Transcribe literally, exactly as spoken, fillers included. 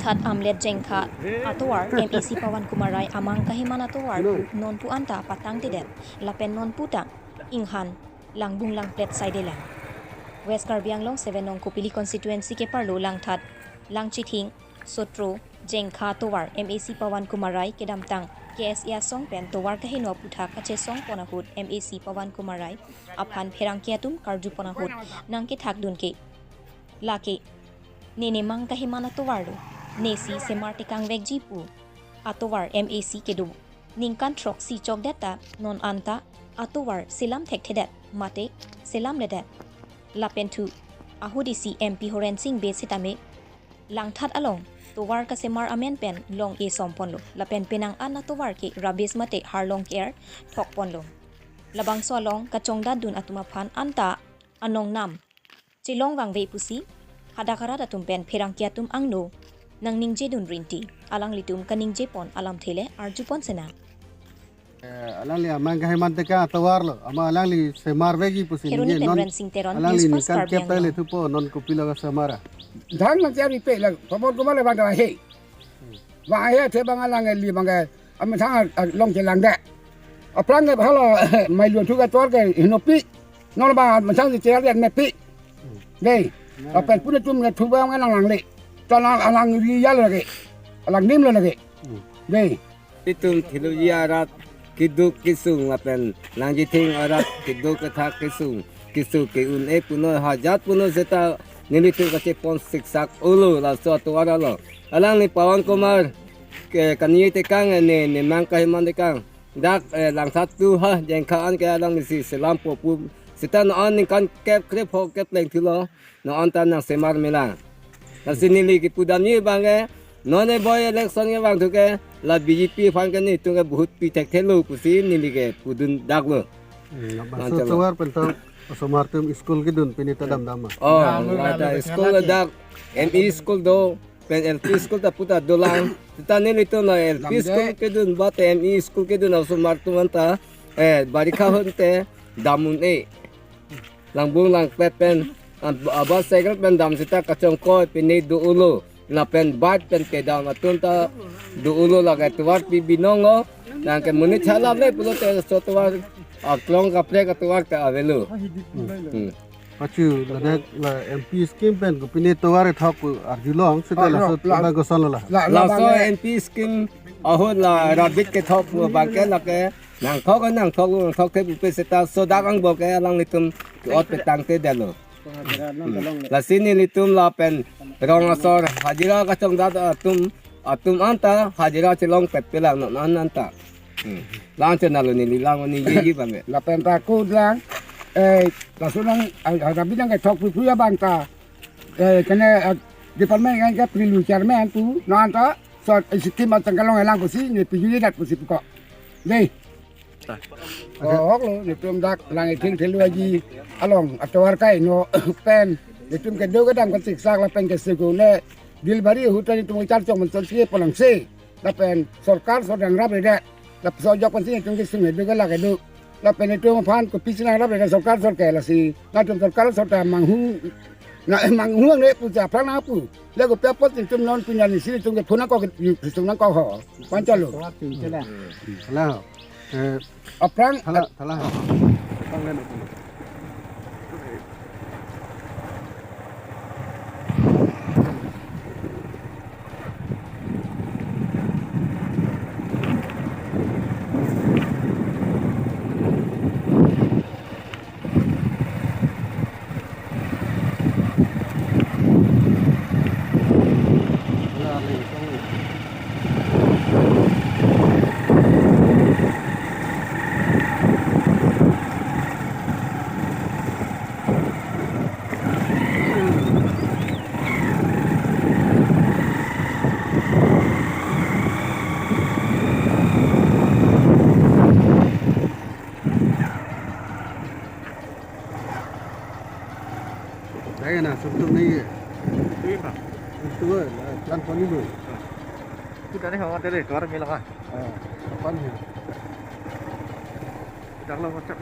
Langthat Amlet Jengkha atovar M A C Pawan Kumar Rai amang kaheman atovar pu nonpu anta patangtedet lapen nonpu ta inghan langbung langplet saidelang. West Karbi Anglong seven nong Kopili constituency keparlo Langthat, Langchithing, Sotro, Jengkha atovar M A C Pawan Kumar Rai kedamtang K S A asong pen tovar kaheno aphuthak kachesongpon ahut M A C Pawan Kumar Rai aphan pherangke atum karjupon ahut nangkethakdun ke, lake ne nemang kaheman atovar lo, nesi semar tekangvekji pu atovar M A C kedo. Ningkan throksi chokdet ta non anta atovar selam thekthedet mate selamledet. Lapen thu ahut isi M P Horen Sing Bey setame Langthat along tovar kasemar amen pen long-e somponlo. Lapen penang an atovar ke rubbish mate harlong ke-er thokponlo. Labangso along kachongdatdun atum aphan anta anong nam chelong vangve pusi hadak arat atum pen pherangke atum angno nangningjedun rinti. Alanglitum kaningjepon alamthe le arjupon senang. Eh, alangli amang kaheman tekang atovar lo, ama alangli semarvekji pusi Kheroni ningje, pen non Rensing Teron, alangli News First ningkan Karbi kep ta Anglong. Lethupo non kopilo kasemar a. Dang nang cari pe lang, Pawan Kumar le bang he. Bang he the bang alang eli bang ke, amethang along chelangdet. Aphrang ke bhalo, mailu thu katovar ke hinopi. Non bang amethang si chelangdet mepi. Dei, lapen pune tum ke thu bang alang langle. Talang alang ri ya lage. Alang nim lage. Dei. Itum Theluji arat keduk kesung lapen Langchithing arat keduk kethak kesung, keso ke-un-e punon, hajat punon seta nelitum kachepon siksak ulo laso atovar lo. Alangli Pawan Kumar ke kani tekang ne nemang kaheman tekang. Dak, eh, Langthat tu ha Jengkha an ke alangli si selampo pu seta non ningkan kep krepho kepleng thulo. Non anta nangsemar melang. Lasi neli kepudamji bang ke, non e by-election kevang thu ke, la B J P aphan ke nelitum ke vote pi thekthelo pusi neli kepudun daklo. Hmm, labangso atovar pen ta osomar atum school kedun pini ta damdam ma. Oh, la ta school dak, M E school do, pen L P school ta puta dolang. Seta nelitum la L P school kedun, bate M E school kedun osomar atum anta, eh, barikha ahut te dam un-e. Langbung langplet pen, ab-, abas cycle pen dam seta kachongkoi pine do-olo. Lapen bat pen kedam atum ta do-olo, lake tovar pi binong lo. Nang ke monit chalap le pulote so tovar aklong kaprek atovar ta avelo. Hmm. Pachu, ladak la M P scheme pen kopine tovar ethok pu arjulong, seta laso la, tovar koson lo la. La, la laso bang M P scheme ahut la rabbit kethok pu bang ke lake nangthok, nangthok, nangthok the pupe seta sodak angbong ke alanglitum ke-ot petangtedetlo. Lasi nelitum lapen rong asor hajira kachongdat atum, atum anta hajira chelongpet pelang non an anta. Hmm. Lang chonalo neli lang ningjeji bang ke. Lapen ta ko lang, eh, laso lang, ah, ah, rabbit lang kethok pupu ya bang ta. Eh, kene, eh, department kan ke prilu chairman pu, non ta, so, eh, scheme atang kalong elang pusi, ne pijuli dat pusi puko. Dei. Oh, hok lo, netum dak Langchithing Theluji along atovar kaino pen netum kedo kedam kasiksak lapen keso ke-un-e, Dilbari ahut ta netum kechar chok monson si polang se. Lapen sorkar so dangrap redet. Lapen so jok pensi netum kesung kedo ke lake do. Lapen netum aphan kopisi nangrap redet sorkar so ke lasi. Nangtum sorkar so ta manghu, na manghu ne pu ja aphrang nangpu. Le kopi apot netum non pini arni si netum ke phone nangkok, netum nangkok ho. Panchalo. Hello. Eh, aphrang thala, thala. Dai na sumtuk ni. Itu apa? Itu lah, plan koni bu. Itu dari hawa dari keluar mila kah? Ah, apa ni? Dak lo WhatsApp.